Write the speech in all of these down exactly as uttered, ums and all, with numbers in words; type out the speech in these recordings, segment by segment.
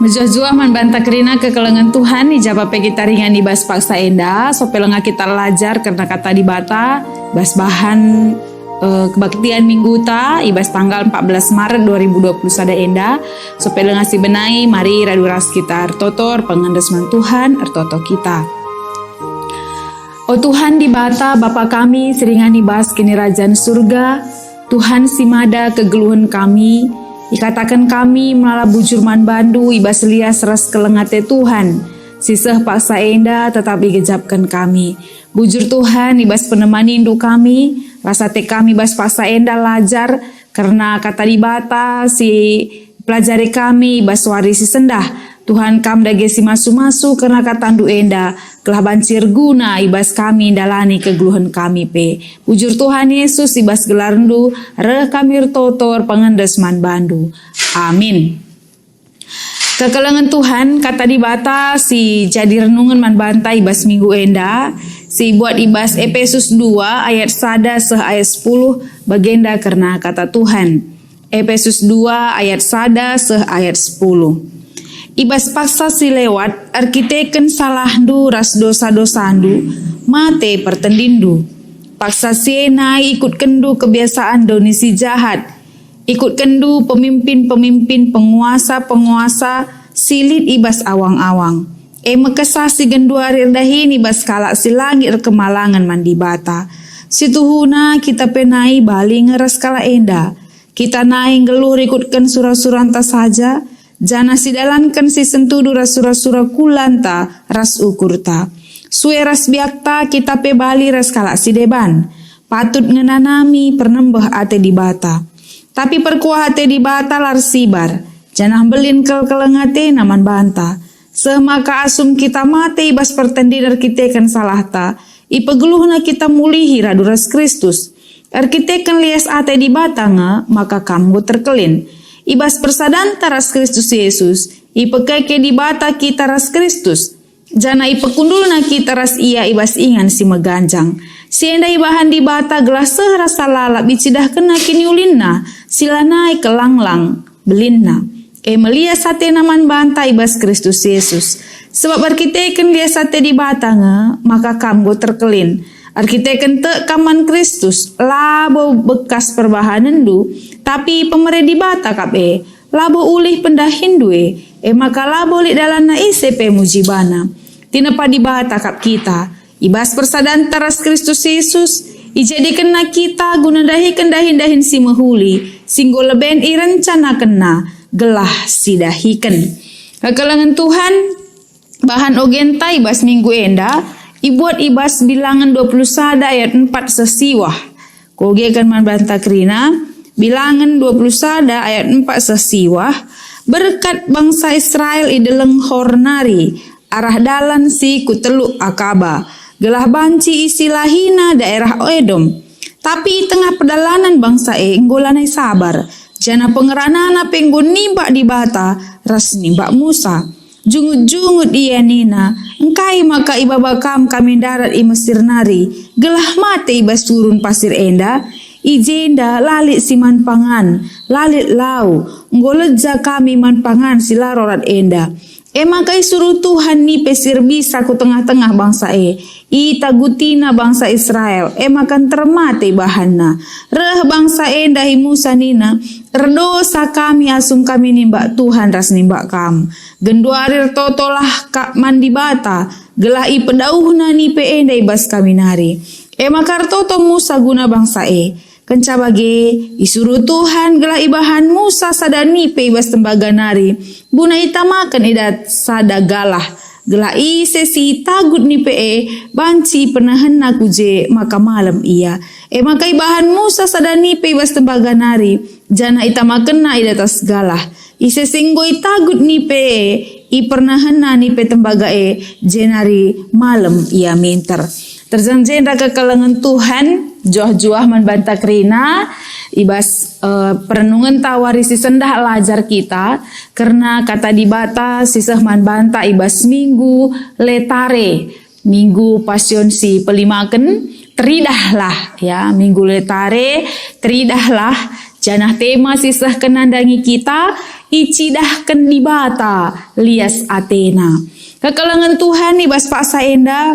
Mejuah-juah man banta kerina kekelengen Tuhan, i ja pe kita ringan i bas paksa enda, sope lenga kita lajar kerna Kata Dibata, bas bahan, eh, kebaktian mingguta, i bas tanggal empat belas Maret dua ribu dua puluh sada enda, sope lenga si benai, mari radu ras kita ertoto, erpengendes man Tuhan, ertoto kita. O Tuhan Dibata, Bapa kami si ringan i bas Kinirajan Surga, Tuhan si mada kegeluhen kami, ikataken kami melala bujur man bandu i bas lias ras keleng ate Tuhan, si seh paksa enda tetap igejapken kami. Bujur Tuhan, i bas penemanindu kami, ras ate kami bas paksa enda lajar, kerna Kata Dibata si pelajari kami i bas wari si sendah. Tuhan, Kam dage si masu-masu kerna katandu enda, gelah banci erguna i bas kami ndalani kegeluhen kami pe. Bujur Tuhan Yesus, i bas gelarndu reh kami ertoto erpengendes man bandu. Amin. Kekelengen Tuhan, Kata Dibata si jadi renungen man banta i bas minggu enda, si ibuat i bas Epesus dua ayat sada seh ayat sepuluh, bagenda kerna Kata Tuhan. Epesus dua ayat sada seh ayat sepuluh. I bas paksa si lewat, erkiteken salahndu ras dosa-dosandu, mate pertendinndu. Paksa si e nai ikutkenndu kebiasaan doni si jahat, ikutkenndu pemimpin-pemimpin, penguasa-penguasa si lit i bas awang-awang. E me kesah si genduari erdahin i bas kalak si la nggit erkemalangen man Dibata. Situhuna kita pe nai bali nge ras kalak enda. Kita nai nggeluh rikutken sura-suranta saja, janah sidalanken si sentudu ras sura-sura kulanta ras ukurta. Sue ras biakta kita pe bali ras kalak si deban. Patut ngenanami pernembeh ate Dibata. Tapi perkuah ate Dibata la ersibar, janah mbelin keleng-keleng atena man banta. Seh maka asum kita mate i bas pertendin erkiteken salahta, ipegeluhna kita mulihi radu ras Kristus. Erkiteken lias ate Dibata nge maka kam enggo terkelin. I bas persadanta ras Kristus Yesus, ipekeke Dibata kita ras Kristus, janah ipekundulna kita ras Ia i bas ingan si meganjang. Si enda ibahan Dibata gelah seh rasa lalap icidahkenNa kiniulinNa si lanai kelanglang belinna. E me lias atena man banta i bas Kristus Yesus. Sebab erkiteken lias ate Dibata nge maka kam enggo terkelin. Erkiteken tek kam man Kristus, labo bekas perbahanenndu, tapi pemere Dibata kap e, labo ulih pendahinndu e, e maka labo lit dalanna ise pe muji bana. Tinepa Dibata kap kita. I bas persadanta ras Kristus Yesus, ijadikenNa kita guna ndahiken dahin-dahin si mehuli, si enggo leben irencanakenNa gelah sidahiken. Kekelengen Tuhan, bahan ogenta i bas minggu enda ibuat i bas Bilangen dua puluh sada ayat empat seh siwah. Kuogeken man banta kerina, Bilangen dua puluh sada ayat empat seh siwah, berkat bangsa Israel i deleng Hor nari, arah dalan si ku Teluk Akaba, gelah banci isilahina daerah Edom. Tapi i tengah perdalanen bangsa e enggo lanai sabar, janah pengeranana pe enggo nimbak Dibata ras nimbak Musa. Jungut-jungut ia nina, "Engkai maka ibaba kam kami ndarat i Mesir nari, gelah mate i bas gurun pasir enda? I jenda la lit si man pangan, la lit lau, enggo leja kami man pangan si la rorat enda." E maka isuruh Tuhan nipe si erbisa ku tengah-tengah bangsa e. Itagutina bangsa Israel, e maka nterem mate ibahanna. Reh bangsa e ndahi Musa nina, "Erdosa kami asum kami nimbak Tuhan ras nimbak kam. Genduari ertotolah kap man Dibata, gelah ipedauhNa nipe enda i bas kami nari." E maka ertoto Musa guna bangsa e. Kenca bage, isuruh Tuhan gelah ibahan Musa sada nipe i bas tembaga nari, guna itamaken i dat sada galah, gelah ise si itagut nipe e banci ipernehenna ku je maka malem ia. E maka ibahan Musa sada nipe i bas tembaga nari, janah itamakenna i datas galah. Ise si enggo itagut nipe e, ipernehenna nipe tembaga e, jenari malem ia minter. Terjang jenda kekelengen Tuhan, juah-juah man banta kerina, i bas, eh, perenungenta wari si sendah lajar kita, kerna Kata Dibata si seh man banta i bas Minggu Letare, Minggu Pasion si pelimaken, teridahlah, ya, Minggu Letare, teridahlah, Janah tema si seh nandangi kita icidahken Dibata lias atena. Kekelengen Tuhan i bas paksa enda,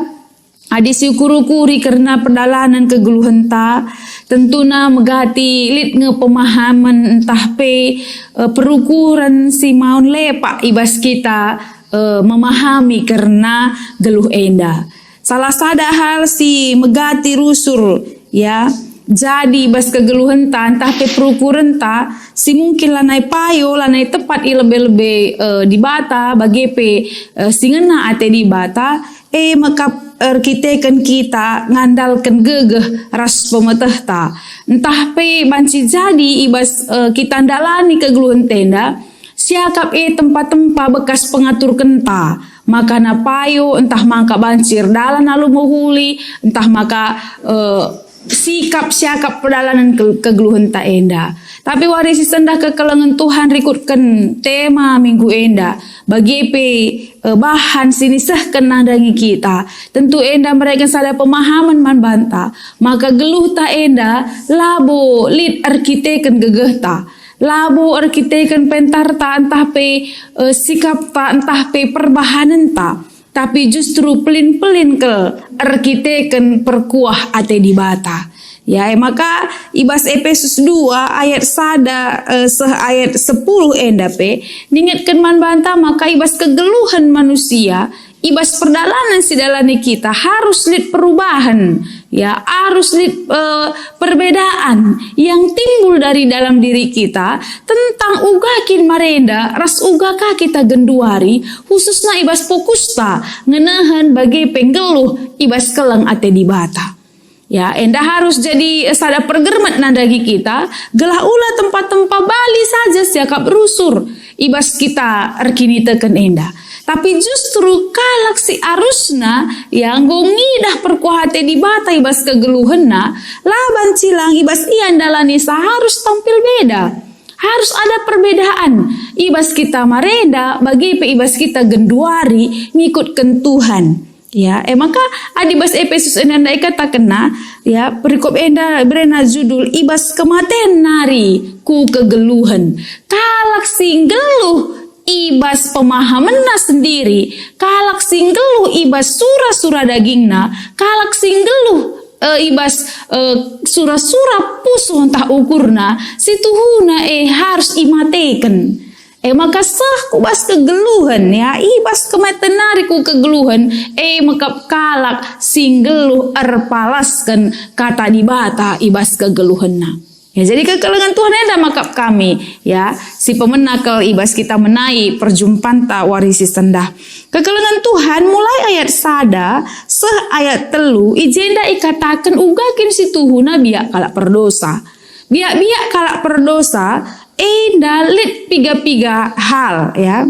adi siukur-ukuri kerna perdalanen kegeluhenta, tentuna megati lit nge pemahamen ntah pe, eh, perukuren si maun lepak i bas kita, eh, memahami kerna geluh enda. Salah sada hal si megati rusur, ya, jadi i bas kegeluhenta ntah pe perukurenta si mungkin lanai payo, lanai tepat i lebe-lebe, eh, Dibata, bage pe, eh, si ngena ate Dibata, e maka erkiteken kita ngandalken gegeh ras pemetehta. Ntah pe banci jadi i bas, eh, kita ndalani kegeluhenta enda, siakap e tempa-tempa bekas pengaturkenta, maka na payo, ntah maka banci erdalan alu mehuli, ntah maka, eh, sikap siakap perdalanen ke-, kegeluhenta enda. Tapi wari si sendah kekelengen Tuhan rikutken tema minggu enda, bage pe, eh, bahan si nisehken nandangi kita. Tentu enda mereken sada pemahamen man banta, maka geluhta enda labo lit erkiteken gegehta. Labo erkiteken pentarta ntah pe, eh, sikapta ntah pe perbahanenta, tapi justru pelin-pelin kal erkiteken perkuah ate Dibata. Ya, e maka i bas Epesus dua ayat sada, eh, seh ayat sepuluh enda pe ningetken man banta maka i bas kegeluhen manusia, i bas perdalanen si dalani kita harus lit perubahan, ya, harus lit, eh, perbedaan yang timbul dari dalam diri kita tentang uga kin marenda ras uga ka kita genduari, khususna i bas fokusta ngenehen bage pe nggeluh i bas keleng ate Dibata. Ya, enda harus jadi sada pergermet nandangi kita, gelah ula tempa-tempa bali saja siakap rusur i bas kita erkiniteken enda. Tapi justru kalak si arusna, ya, enggo ngidah perkuah ate Dibata i bas kegeluhenna, la banci lang i bas ia ndalanisa harus tampil beda. Harus ada perbedaan i bas kita marenda, bage pe i bas kita genduari ngikutken Tuhan. Ya, e maka adi bas Epesus enda ndai ikatakenna, ya, perikop enda iberena judul i bas kematen nari ku kegeluhen. Kalak si nggeluh i bas pemahamenna sendiri, kalak si nggeluh i bas sura-sura dagingna, kalak si nggeluh, eh, i bas, eh, sura-sura pusuh ntah ukurna, si tuhuna, eh, harus imateken. E maka seh ku bas kegeluhen, ya, i bas kematen nari ku kegeluhen, e maka kalak si nggeluh erpalasken kata Dibata i bas kegeluhenna. Ya, jadi kekelengen Tuhan enda maka kami, ya, si pemena kal i bas kita menai perjumpanta wari si sendah. Kekelengen Tuhan mulai ayat sada seh ayat telu i jenda ikataken uga kin si tuhuna biak kalak perdosa. Biak-biak kalak perdosa enda lit piga-piga hal, ya.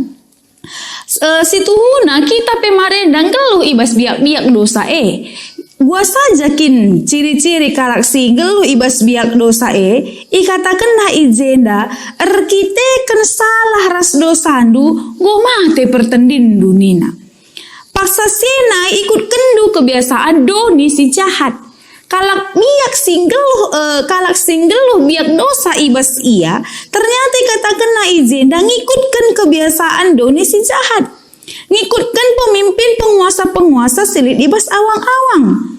S-, eh, situhuna kita pe marenda nggeluh i bas biak-biak dosa e. Gua saja kin ciri-ciri kalak si nggeluh i bas biak dosa e, ikatakenna i jenda, "Erkiteken salah ras dosandu, enggo mate pertendinndu," nina. Paksa si nai ikutkenndu kebiasaan doni si jahat. Kalak biak si nggeluh, eh, kalak si nggeluh biak dosa i bas ia, ternyata ikatakenna i jenda ngikutken kebiasaan doni si jahat. Ngikutken pemimpin penguasa-penguasa si lit i bas awang-awang.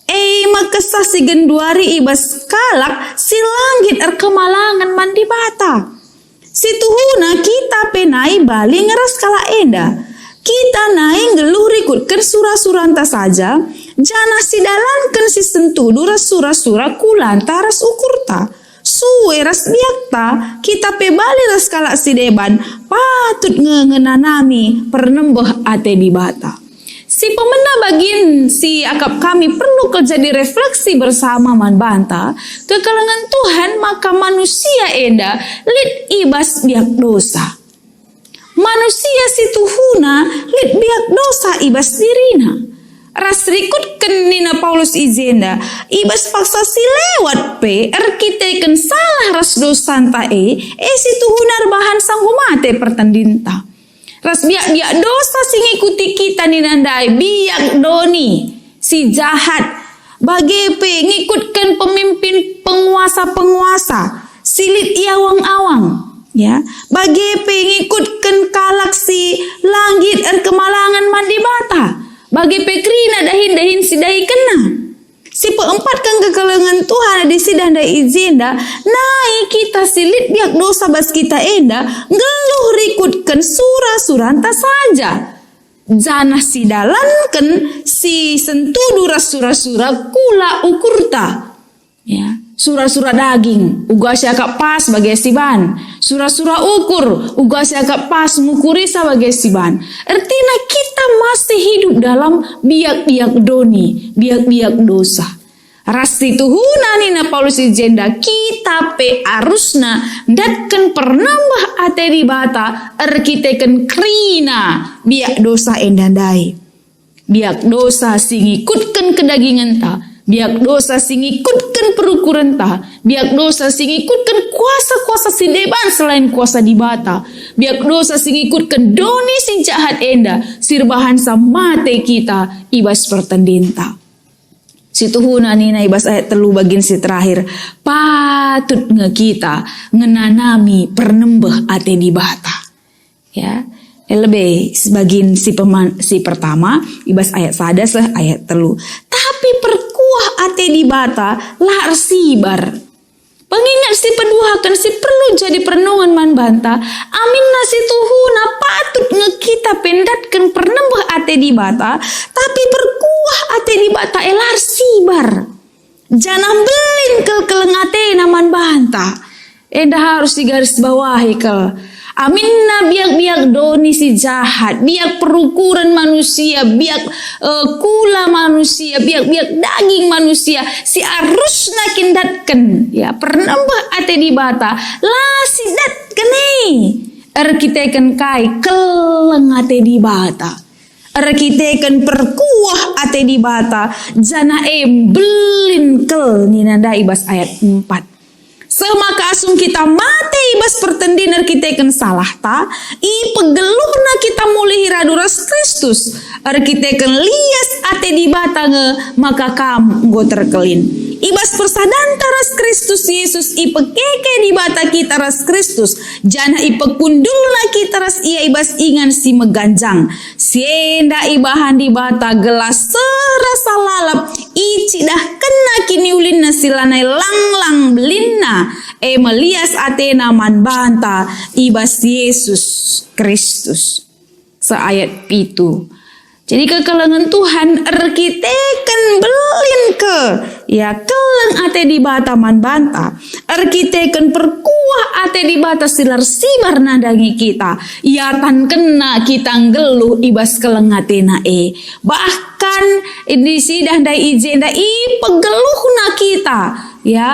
E maka kesah si genduari i bas kalak si la nggit erkemalangen man Dibata. Situhuna kita pe nai bali nge ras kalak enda. Kita nai nggeluh rikutken sura-suranta saja, janah sidalanken si sentudu ras sura-sura kulanta ras ukurta. Sue ras biakta, kita pe bali ras kalak si deban, patut nge ngenanami pernembeh ate Dibata. Si pemena bagin si akap kami perlu kal jadi refleksi bersama man banta, kekelengen Tuhan maka manusia enda lit i bas biak dosa. Manusia si tuhuna lit biak dosa i bas dirina. Ras rikutken nina Paulus i jenda, i bas paksa si lewat pe erkiteken salah ras dosanta e, e si tuhuna erbahansa enggo mate pertendinta. Ras biak-biak dosa si ngikuti kita nina ndai, biak doni, si jahat, bage pe ngikutken pemimpin penguasa-penguasa, si lit i awang-awang, ya, bage pe ngikutken kalak si la nggit erkemalangen man Dibata, bage pe kerina dahin-dahin si daikenna. Si peempatken kekelengen Tuhan adi sidah ndai i jenda, nai kita si lit biak dosa bas kita enda nggeluh rikutken sura-suranta saja, janah sidalanken si sentudu ras sura-sura kula ukurta. Ya, sura-sura daging, uga siakap pas bage siban. Sura-sura ukur, uga siakap pas ngukurisa bage siban. Ertina kita masih hidup dalam biak-biak doni, biak-biak dosa. Ras situhuna nina Paulus i jenda, kita pe arusna ndatken pernembeh ate Dibata erkiteken kerina biak dosa enda ndai. Biak dosa si ngikutken kedagingenta, biak dosa si ngikutken perukurenta, biak dosa si ngikutken kuasa-kuasa si deban selain kuasa Dibata, biak dosa si ngikutken doni si jahat enda, si erbahansa mate kita i bas pertendinta. Situhuna nina i bas ayat telu bagin si terakhir, patut nge kita ngenanami pernembeh ate Dibata. Ya, lebe sebagin si peman-, si pertama, i bas ayat sada seh ayat telu. Tapi perkuah ate Dibata la ersibar. Penginget si peduaken si perlu jadi perenungen man banta, aminna situhuna patut nge kita pe ndatken pernembeh ate Dibata, tapi perkuah ate Dibata e la ersibar. Janah mbelin kal keleng atena man banta. Enda harus digarisbawahi kal. Aminna biak-biak doni si jahat, biak perukuren manusia, biak, eh, kula manusia, biak-biak daging manusia, si arusna kin ndatken, ya, pernembeh ate Dibata, la sidatken e. Erkiteken kai keleng ate Dibata. Erkiteken perkuah ate Dibata, janah e mbelin kal nina ndai i bas ayat empat. Seh maka asum kita mate i bas pertendin erkiteken salahta, ipegeluhna kita mulihi radu ras Kristus. Erkiteken lias ate Dibata nge maka kam enggo terkelin. I bas persadanta ras Kristus Yesus ipekeke Dibata kita ras Kristus, janah ipekundulna kita ras Ia i bas ingan si meganjang. Si enda ibahan Dibata gelah seh rasa lalap icidahkenNa kiniulinNa si lanai langlang belinna, e me lias ateNa man banta i bas Yesus Kristus. Seayat pitu. Jadi kekelengen Tuhan erkiteken belin ke, ya, keleng ate Dibata man banta, erkiteken perkuah ate Dibata si la ersibar nandangi kita, iatankenNa kita nggeluh i bas keleng ateNa e. Bahkan disidah ndai i jenda ipegeluhNa kita, ya,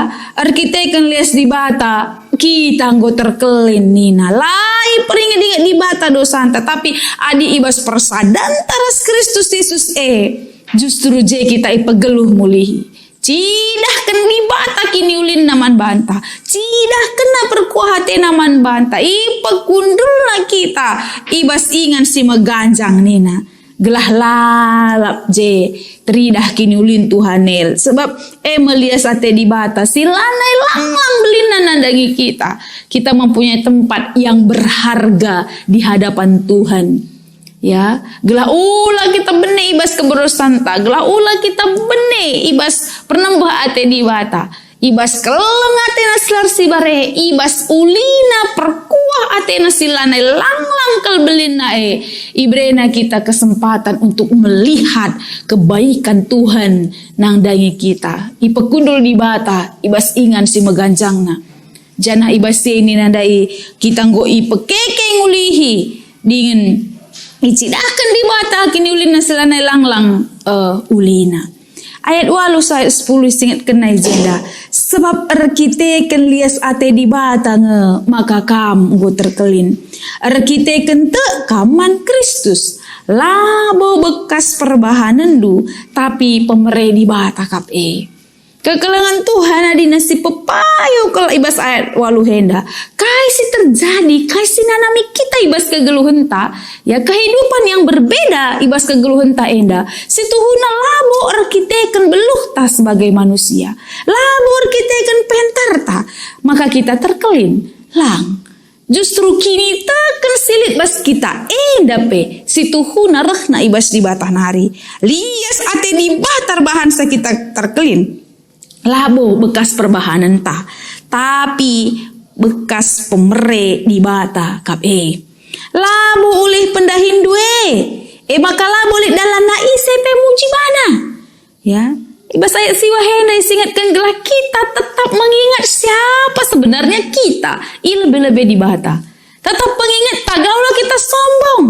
erkiteken lias Dibata, kita enggo terkelin nina. La iperinget-inget Dibata dosanta, tapi adi i bas persadanta ras Kristus Yesus e, justru je kita ipegeluh mulihi. Cidahken Dibata kiniulinNa man banta, cidahkenNa perkuah ateNa man banta, ipekundulNa kita i bas ingan si meganjang nina. Gelah lalap je teridah kiniulin Tuhan e, sebab e me lias ate Dibata si lanai langlang belinna nandangi kita. Kita mempunyai tempat yang berharga di hadapan Tuhan. Ya, gelah ula kita bene i bas keberosanta, gelah ula kita bene i bas pernembeh ate Dibata. I bas keleng ateNa si la ersibar e, i bas ulina perkuah ateNa si lanai langlang kal belinna e, ibereNa kita kesempatan untuk melihat kebaikan Tuhan nandangi kita. Ipekundul Dibata i bas ingan si meganjangNa. Janah i bas si e nina ndai kita enggo ipekeke ngulihi, dingen icidahken Dibata kiniulinNa si lanai langlang, eh, ulina. Ayat waluh seh ayat sepuluh isingetkenna i jenda, "Sebab erkiteken lias ate Dibata nge maka kam enggo terkelin. Erkiteken tek kam man Kristus, labo bekas perbahanenndu, tapi pemere Dibata kap e." Kekelengen Tuhan adina si pepayo kal i bas ayat waluh enda. Kai si terjadi, kai si nanami kita i bas kegeluhenta, ya, kehidupan yang berbeda i bas kegeluhenta enda, situhuna labo erkiteken beluhta sebagai manusia, labo erkiteken pentarta, maka kita terkelin. Lang. Justru kiniteken si lit bas kita enda pe situhuna rehna i bas Dibata nari. Lias ate Dibata erbahansa kita terkelin. Labo bekas perbahanenta, tapi bekas pemere Dibata kap e. Labo ulih pendahin due, e maka labo lit dalanna ise pe muji bana. Ya, i bas ayat siwah enda isingetken gelah kita tetap mengingat siapa sebenarnya kita i lebe-lebe Dibata. Tetap mengingat, tagaulah kita sombong,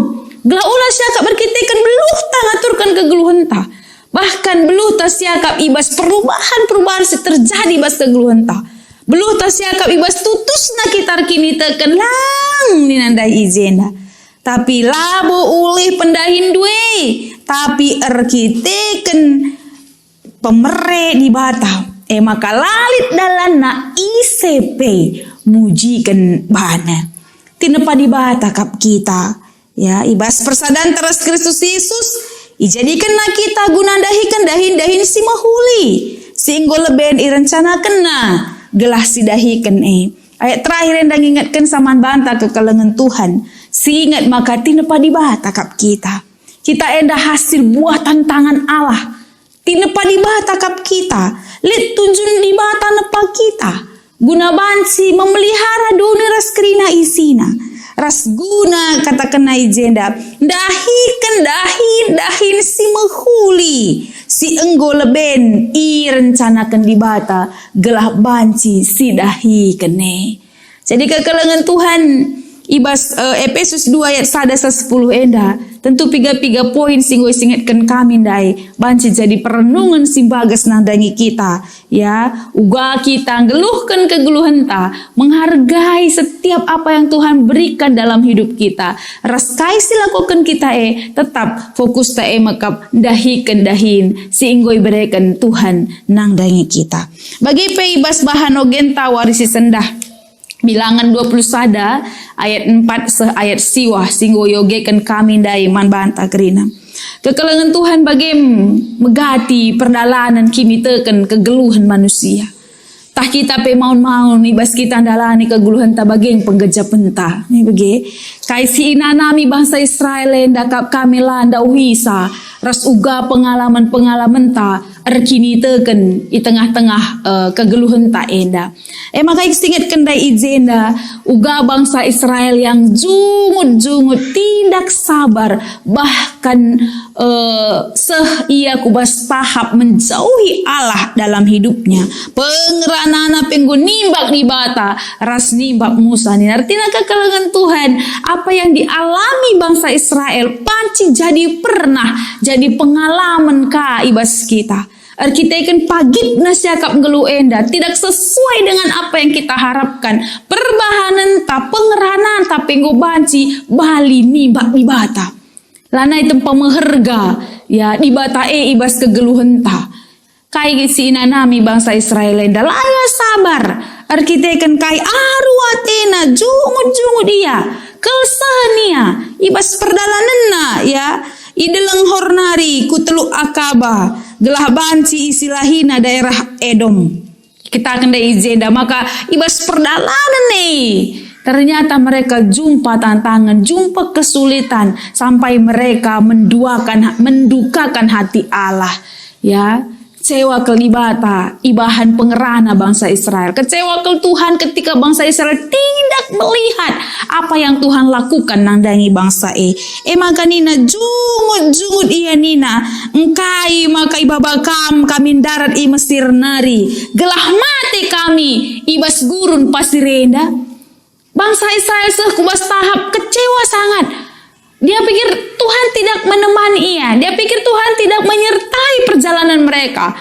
gelah ula siakap erkiteken beluhta ngaturken kegeluhenta. Bahkan beluhta siakap i bas perubahan-perubahan si terjadi i bas kegeluhenta. Beluhta siakap i bas tutusna kita erkiniteken lang nina ndai i jenda. Tapi labo ulih pendahin due, tapi erkiteken pemere Dibata, e maka la lit dalanna ise pe mujiken bana. Tinepa Dibata kap kita. Ya, i bas persadan teras Kristus Yesus, ijadikenna kita guna ndahiken dahin-dahin si mehuli, si enggo leben irencanakenna gelah sidahiken e. Ayat terakhir enda ngingetken saman banta kekelengen Tuhan. Siinget maka tinepa Dibata kap kita. Kita enda hasil buatan tangan Allah. Tinepa Dibata kap kita, lit tujun Dibata nepa kita, guna banci memelihara doni ras kerina isina, ras guna katakenna i jenda, ndahiken dahin-dahin si mehuli, si enggo leben irencanaken Dibata gelah banci sidahiken e. Jadi kekelengen Tuhan i bas, eh, Epesus dua ayat sada seh sepuluh enda, tentu piga-piga poin si enggo isingetken kami ndai banci jadi perenungen si mbages nandangi kita, ya, uga kita nggeluhken kegeluhenta, menghargai setiap apa yang Tuhan berikan dalam hidup kita, ras kai si lakoken kita e, tetap fokus ta e mekap ndahiken dahin si enggo ibereken Tuhan nandangi kita. Bage pe i bas bahan ogenta wari si sendah. Bilangen dua puluh sada ayat empat seh ayat siwah si enggo iogeken kami ndai man banta kerina. Kekelengen Tuhan bage megati perdalanen kiniteken kegeluhen manusia. Tah kita pe maun-maun i bas kita ndalani kegeluhenta bage penggejapenta. Ni bage, kai si inanami bangsa Israel enda kap kami la ndauhisa ras uga pengalamen-pengalamenta erkiniteken i tengah-tengah, eh, kegeluhenta enda. E maka isingetken ndai i jenda, uga bangsa Israel yang jungut-jungut, tidak sabar, bahkan, eh, seh ia ku bas tahap menjauhi Allah dalam hidupnya. Pengeranana pe enggo nimbak Dibata ras nimbak Musa nina. Ertina kekelengen Tuhan, apa yang dialami bangsa Israel banci jadi pernah jadi pengalamen ka i bas kita. Erkiteken pagitna siakap nggeluh enda tidak sesuai dengan apa yang kita harapkan, perbahanenta, pengerananta pe enggo banci bali nimbak Dibata. Lanai tempa meherga, ya, Dibata e i bas kegeluhenta. Kai si inanami bangsa Israel enda la ia sabar, erkiteken kai aru atena, jungut-jungut ia, kelsehen ia, i bas perdalanenna, ya, i deleng Hor nari ku Teluk Akaba, gelah banci isilahina daerah Edom. Kita kende i jenda, maka i bas perdalanen e, ternyata mereka jumpa tantangan, jumpa kesulitan, sampai mereka menduakan, mendukakan hati Allah. Ya, kecewa kal Dibata ibahan pengerana bangsa Israel. Kecewa kal Tuhan ketika bangsa Israel tidak melihat apa yang Tuhan lakukan nandangi bangsa e. E maka nina, jungut-jungut ia nina, "Engkai maka ibaba Kam kami ndarat i Mesir nari, gelah mate kami i bas gurun pasir enda?" Bangsa Israel seh ku bas tahap kecewa sangat. Dia pikir Tuhan tidak menemani ia. Dia pikir Tuhan tidak menyertai perjalanan mereka.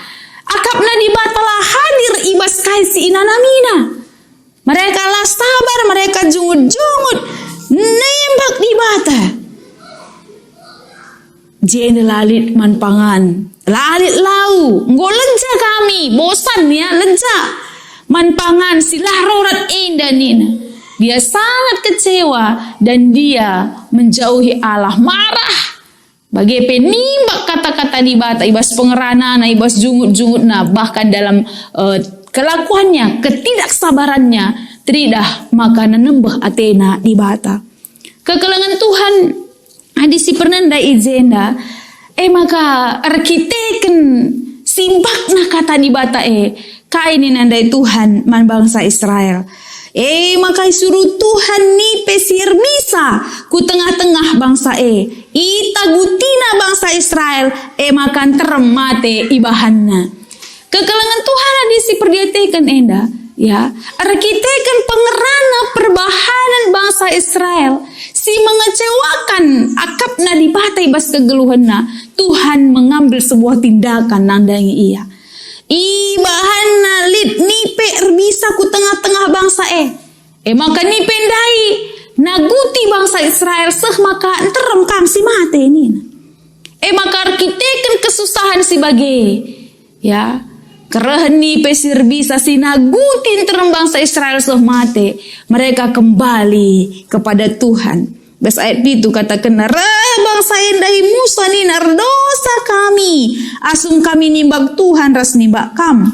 Akapna Dibata la hadir i bas kai si inanamina. Mereka la sabar, mereka jungut-jungut, nembak Dibata. Jenda la lit man pangan, la lit lau, enggo lenja kami, bosan ya, lenja. Man pangan si la rorat enda nina. Dia sangat kecewa dan dia menjauhi Allah, marah. Bage pe nimbak kata-kata Dibata i bas pengeranana, i bas jungut-jungutna, bahkan dalam, eh, kelakuannya, ketidaksabarannya, teridah maka nembeh atena Dibata. Kekelengen Tuhan, adi si pernah ndai i jenda, e maka erkiteken simbakna kata Dibata e, kai nina ndai Tuhan man bangsa Israel. E maka isuruh Tuhan nipe si erbisa ku tengah-tengah bangsa e. Itagutina bangsa Israel, e maka nterem mate ibahanna. Kekelengen Tuhan adi si perdiateken enda, ya, erkiteken pengerana perbahanen bangsa Israel si mengecewakan akapna Dibata i bas kegeluhenna, Tuhan mengambil sebuah tindakan nandangi ia. Ibahanna lit nipe erbisa ku tengah-tengah bangsa e. E maka nipe ndai naguti bangsa Israel seh maka nterem kam si mate nina. E maka erkiteken kesusahan si bage, ya, kerehen nipe si erbisa si naguti nterem bangsa Israel seh mate, mereka kembali kepada Tuhan. Bas ayat pitu katakenna, "Reh bangsa e ndahi Musa nina, 'Erdosa kami, asum kami nimbak Tuhan ras nimbak kam.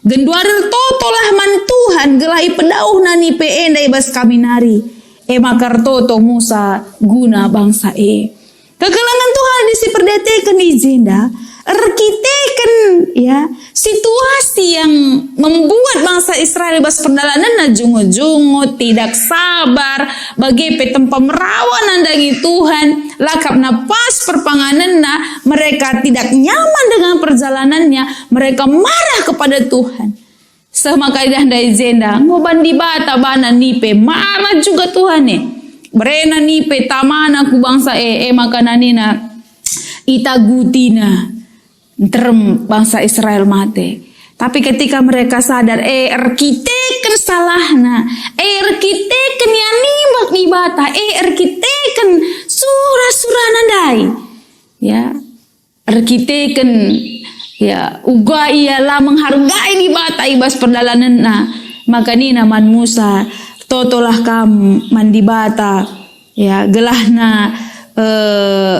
Genduari ertotolah man Tuhan gelah ipedauhna nipe enda i bas kami nari.' E maka ertoto Musa guna bangsa e." Kekelengen Tuhan adi si perdiateken i jenda, erkiteken, ya, situasi yang membuat bangsa Israel i bas perdalanenna jungut-jungut, tidak sabar, bage pe tempa merawa nandangi Tuhan, lakapna pas perpanganenna, mereka tidak nyaman dengan perjalanannya, mereka marah kepada Tuhan. Seh maka idah ndai jenda, enggo ban Dibata bana nipe, marah juga Tuhan e. Berena nipe tamana ku bangsa e, e maka nanina itagutina nterem bangsa Israel mate. Tapi ketika mereka sadar, e erkiteken salahna, e erkiteken ia nimbak Dibata, e erkiteken sura-surana ndai. Ya, erkiteken, ya, uga ia la menghargai Dibata i bas perdalanenna, maka nina man Musa, "Totolah kam man Dibata, ya, gelahna, eh,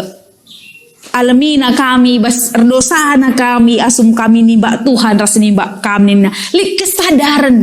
alemina kami, bas erdosana kami, asum kami nimbak Tuhan ras nimbak kam," nina. Lit kesadaran.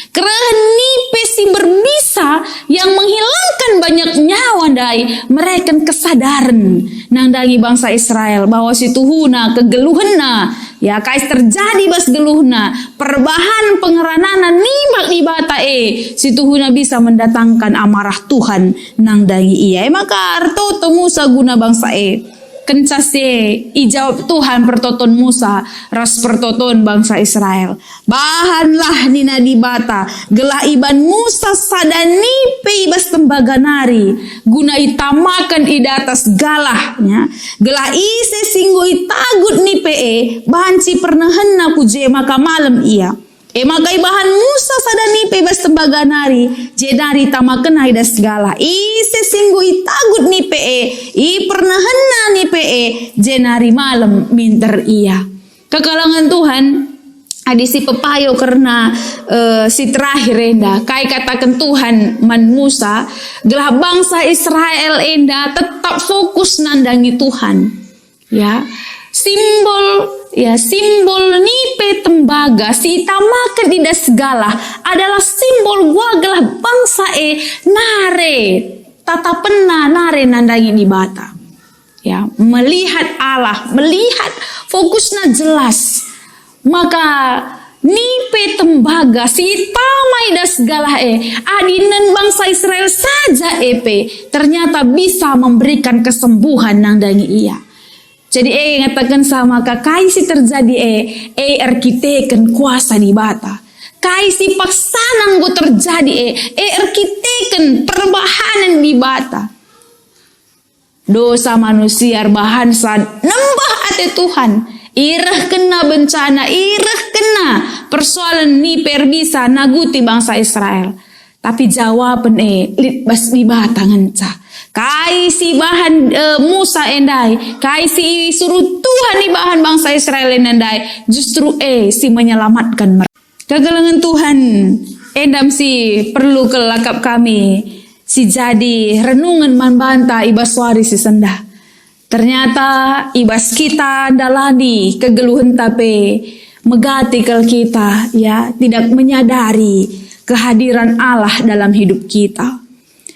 Kerehen nipe si berbisa yang menghilangkan banyak nyawa ndai mereken kesadaran nandangi bangsa Israel bahwa situhuna kegeluhenna, ya, kai si terjadi bas geluhna, perbahan pengeranana nimbak Dibata e, situhuna bisa mendatangkan amarah Tuhan nandangi ia. E maka ertoto Musa guna bangsa e. Kenca si e, ijawab Tuhan pertoton Musa ras pertoton bangsa Israel. "Bahanlah," nina Dibata, "gelah iban Musa sada nipe i bas tembaga nari, guna itamaken i datas galah, ya, gelah ise si enggo itagut nipe e, banci pernehenna ku je maka malem ia." E maka ibahan Musa sada nipe i bas tembaga nari, jenari itamakenna i datas galah. Ise si enggo itagut nipe e, ipernehenna nipe e, jenari malem minter ia. Kekelengen Tuhan, adi si pepayo kerna, eh, si terakhir enda, kai kataken Tuhan man Musa, gelah bangsa Israel enda tetap fokus nandangi Tuhan. Ya, simbol, ya, simbol nipe tembaga si itamaken i datas galah adalah simbol gua gelah bangsa e nare tatapenna nare nandangi Dibata. Ya, melihat Allah, melihat fokusna jelas. Maka nipe tembaga si itama i datas galah e, adi nen bangsa Israel saja e pe, ternyata bisa memberikan kesembuhan nandangi ia. Jadi e ngatakenca maka kai si terjadi e, e erkiteken kuasa Dibata. Kai si paksana enggo terjadi e, e erkiteken perbahanen Dibata. Dosa manusia erbahanca nembeh ate Tuhan. Irehkenna bencana, irehkenna persoalen nipe erbisa naguti bangsa Israel. Tapi jawapen e lit bas Dibata ngenca. Kai si ibahan, eh, Musa e ndai, kai si isuruh Tuhan ibahan bangsa Israel enda ndai, justru e si menyelamatkan mereka. Kekelengen Tuhan, enda me si perlu kal akap kami si jadi renungen man banta i bas wari si sendah. Ternyata i bas kita ndalani kegeluhenta pe megati kal kita, ya, tidak menyadari kehadiran Allah dalam hidup kita.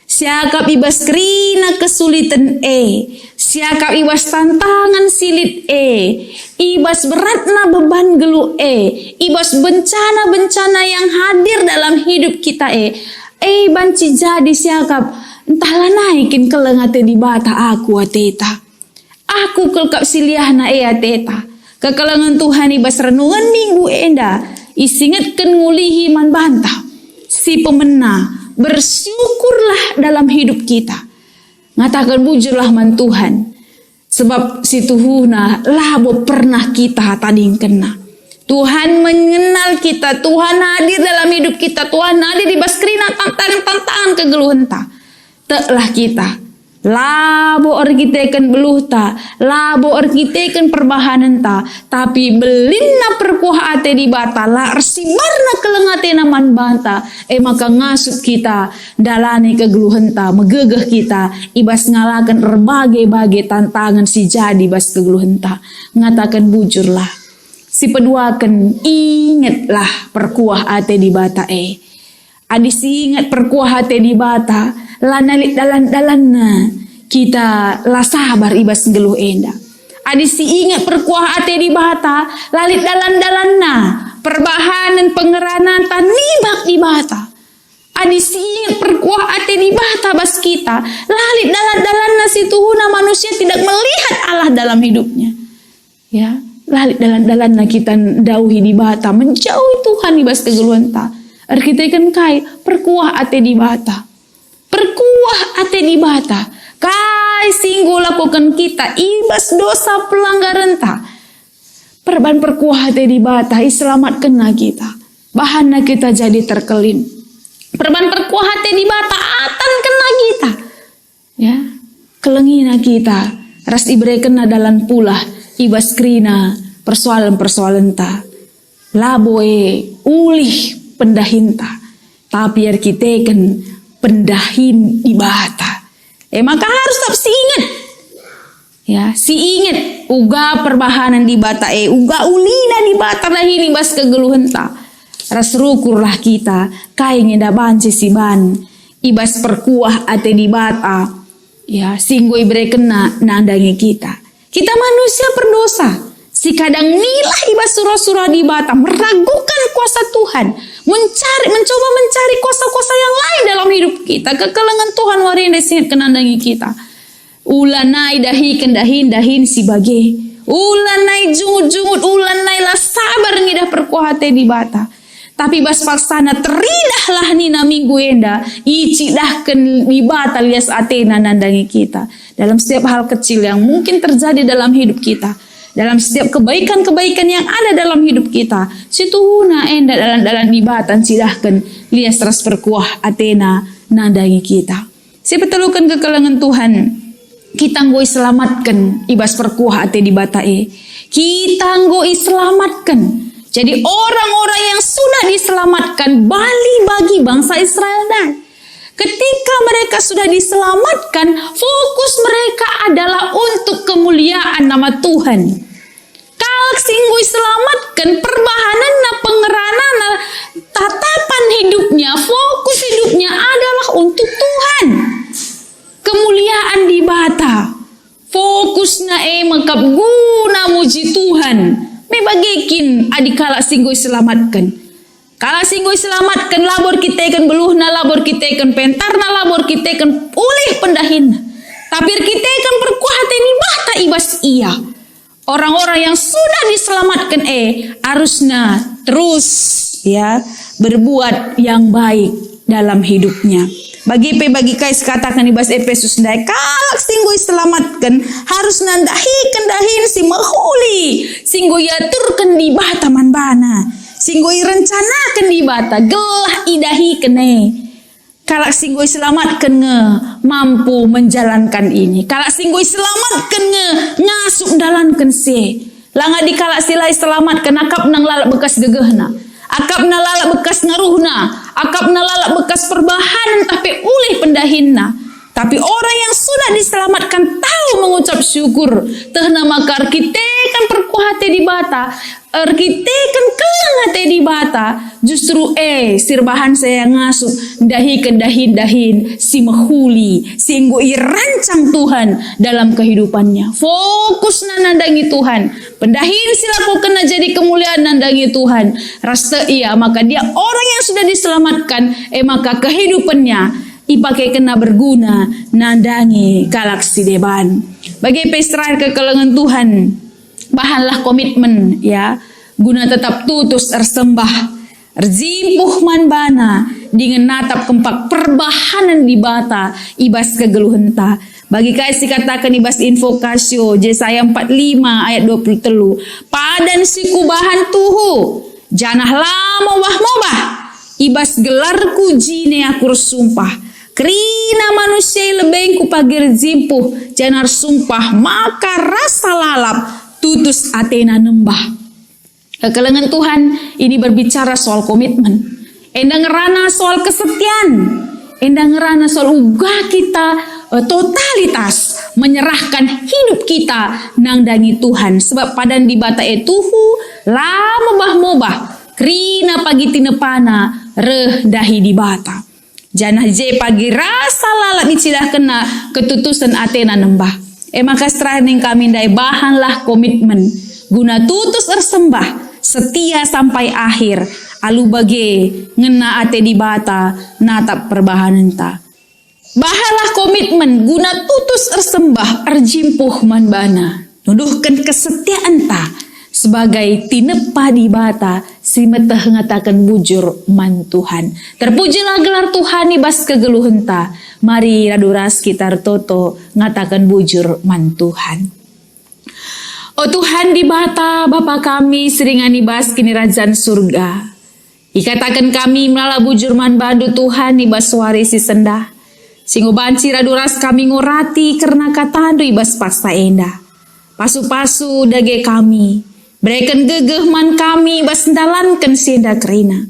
Siakap i bas kerina kesuliten e, siakap i bas tantangan si lit e, i bas beratna beban geluh e, i bas bencana-bencana yang hadir dalam hidup kita e, e banci jadi siakap, ntah lanai kin keleng ate Dibata aku ateta. Aku kal kap si liahna e ateta. Kekelengen Tuhan i bas renungen minggu enda isingetken ngulihi man banta. Si pemena, bersyukurlah dalam hidup kita. Ngataken bujurlah man Tuhan. Sebab si tuhuna labo pernah kita tadingkenna. Tuhan mengenal kita, Tuhan hadir dalam hidup kita, Tuhan hadir i bas kerina tantangan-tantangan kegeluhenta. Teklah kita. Labo erkiteken beluhta, labo erkiteken perbahanenta, tapi belinna perkuah ate Dibata, la ersibarna keleng atena man banta, e maka ngasup kita ndalani kegeluhenta, megegeh kita i bas ngalaken erbage-bage tantangan si jadi bas kegeluhenta. Ngataken bujurlah. Si peduaken, ingetlah perkuah ate Dibata e. Adi siinget perkuah ate Dibata, lanai lit dalan-dalanna kita la sabar i bas nggeluh enda. Adi siinget perkuah ate Dibata, la lit dalan-dalanna, perbahanen pengerananta nibak Dibata. Adi siinget perkuah ate Dibata bas kita, la lit dalan-dalanna si tuhuna manusia tidak melihat Allah dalam hidupnya. Ya, la lit dalan-dalanna kita ndauhi Dibata, menjauhi Tuhan i bas kegeluhenta. Erkiteken kai? Perkuah ate Dibata. Perkuah ate Dibata. Kai si enggo lakoken kita i bas dosa pelanggarenta? Perban perkuah ate Dibata, iselamatkenna kita. Bahanna kita jadi terkelin. Perban perkuah ate Dibata, atankenna kita. Ya, kelengina kita, ras iberekenna dalan pulah i bas kerina persoalen-persoalenta. Labo e ulih pendahinta, tapi erkiteken pendahin Dibata. E maka harus tetap siinget. Ya, siinget uga perbahanen Dibata e, uga ulina Dibata dahin i bas kegeluhenta. Ras rukurlah kita, kai nge enda banci siban i bas perkuah ate Dibata, ya, si enggo iberekenNa nandangi kita. Kita manusia perdosa, si kadang nilah i bas sura-sura Dibata, meragukan kuasa Tuhan, mencari, mencoba mencari kuasa-kuasa yang lain dalam hidup kita. Kekelengen Tuhan wari enda isingetken nandangi kita. Ulanai dahiken dahin-dahin si bage. Ulanai jungut-jungut, ulanai la sabar ngidah perkuah ate Dibata. Tapi bas paksana teridahlah nina minggu enda, icidahken Dibata lias ateNa nandangi kita. Dalam setiap hal kecil yang mungkin terjadi dalam hidup kita, dalam setiap kebaikan-kebaikan yang ada dalam hidup kita, situhuna enda dalan-dalan Dibata ncidahken lias ras perkuah ateNa nandangi kita. Si peteluken kekelengen Tuhan, kita enggo iselamatken i bas perkuah ate Dibata e. Kita enggo iselamatken. Jadi orang-orang yang sudah diselamatkan bali bagi bangsa Israel ndai. Ketika mereka sudah diselamatkan, fokus mereka adalah untuk kemuliaan nama Tuhan. Kalak si enggo iselamatken, perbahanenna, pengeranana, tatapan hidupnya, fokus hidupnya adalah untuk Tuhan. Kemuliaan Dibata. Fokusna e mekap guna muji Tuhan. Me bage kin adi kalak si enggo iselamatken. Kalak si enggo iselamatken labo erkiteken beluhna, labo erkiteken pentarna, labo erkiteken ulih pendahinna. Tapi erkiteken perkuah ate Dibata i bas ia. Orang-orang yang sudah diselamatken e arusna terus, ya, berbuat yang baik dalam hidupnya. Bagi pe bagi kai sikataken i bas Epesus ndai, kalak si enggo iselamatken harusna ndahiken dahin si mehuli, si enggo iaturken Dibata man bana, si enggo irencanaken Dibata gelah idahiken e. Kalak si enggo iselamatken nge mampu menjalankan ini. Kalak si enggo iselamatken nge ngasup ndalanken si e. Langa di kalak si la iselamatken akapna lalap bekas gegehna, akapna lalap bekas ngaruhna, akapna lalap bekas perbahanen tah pe ulih pendahinna. Tapi orang yang sudah diselamatkan tahu mengucap syukur, tehna maka erkiteken perkuah ate Dibata, erkiteken keleng ate Dibata, justru e si erbahansa ia ngasup ndahiken dahin-dahin si mehuli, si enggo irancang Tuhan dalam kehidupannya. Fokusna nandangi Tuhan, pendahin si lakokenna jadi kemulian nandangi Tuhan, ras tek ia maka dia orang yang sudah diselamatkan, e maka kehidupannya ipakekenna berguna nandangi kalak si deban. Bage pe si terakhir kekelengen Tuhan, bahanlah komitmen, ya, guna tetap tutus ersembah, erjimpuh man baNa, dingen natap kempak perbahanen Dibata i bas kegeluhenta. Bagi kai si kataken i bas Invocatio, Jesaya empat lima ayat dua puluh telu, "Padan si kubahan tuhu, janah la mobah-mobah. I bas gelarku jine aku ersumpah. Kerina manusia i lebengku pagi erjimpuh, janah ersumpah maka rasa lalap tutus atena nembah." Kekelengen Tuhan ini berbicara soal komitmen. Enda ngerana soal kesetian. Enda ngerana soal uga kita, eh, totalitas menyerahkan hidup kita nandangi Tuhan. Sebab padan Dibata e tuhu, la mobah-mobah, kerina pagi tinepana reh ndahi Dibata. Janah je pagi rasa lalap icidahkenna ketutusen atena nembah. E maka si terakhir nina kami ndai, bahanlah komitmen guna tutus ersembah, setia sampai akhir, alu bage ngena ate Dibata natap perbahanenta. Bahanlah komitmen guna tutus ersembah erjimpuh man baNa, nuduhken kesetiaenta sebagai tinepa Dibata si meteh ngataken bujur man Tuhan. Terpujilah gelar Tuhan i bas kegeluhenta. Mari radu ras kita ertoto ngataken bujur man Tuhan. O Tuhan Dibata, Bapa kami si ringan i bas Kinirajan Surga, ikataken kami melala bujur man baNdu, Tuhan, i bas wari si sendah, si enggo banci radu ras kami ngorati kerna kataNdu i bas paksa enda. Pasu-pasu dage kami, bereken gegeh man kami i bas ndalanken si enda kerina.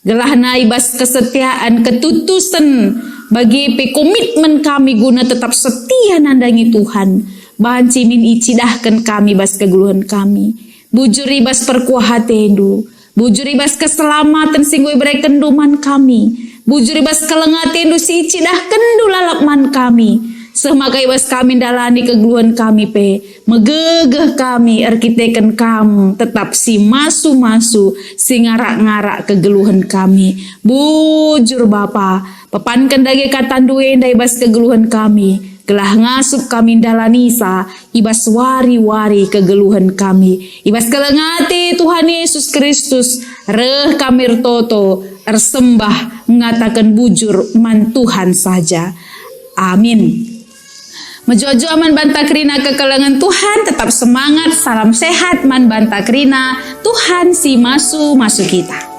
Gelahna i bas kesetiaan, ketutusen, bage pe komitmen kami guna tetap setia nandangi Tuhan, banci min icidahken kami bas kegeluhen kami. Bujur i bas perkuah ateNdu, bujur i bas keselamaten si enggo iberekenNdu man kami, bujur i bas keleng ateNdu si icidahkenNdu lalap man kami, seh maka i bas kami ndalani kegeluhen kami pe, megegeh kami erkiteken Kam tetap si masu-masu, si ngarak-ngarak kegeluhen kami. Bujur Bapa, pepanken dage kataNdu enda i bas kegeluhen kami, gelah ngasup kami ndalanisa i bas wari-wari kegeluhen kami. I bas keleng ate Tuhan Yesus Kristus, reh kami ertoto, ersembah, ngataken bujur man Tuhan saja. Amin. Mejuah-juah man banta kerina kekelengen Tuhan, tetap semangat, salam sehat man banta kerina, Tuhan si masu-masu kita.